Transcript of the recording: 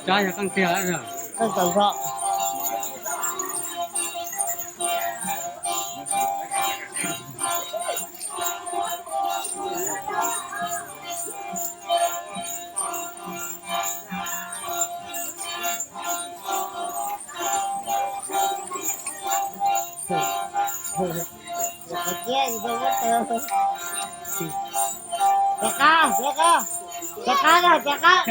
Tsab yog qeej tiag, qeej tau nrho. Rov qab, rov qab, rov qab, rov qab.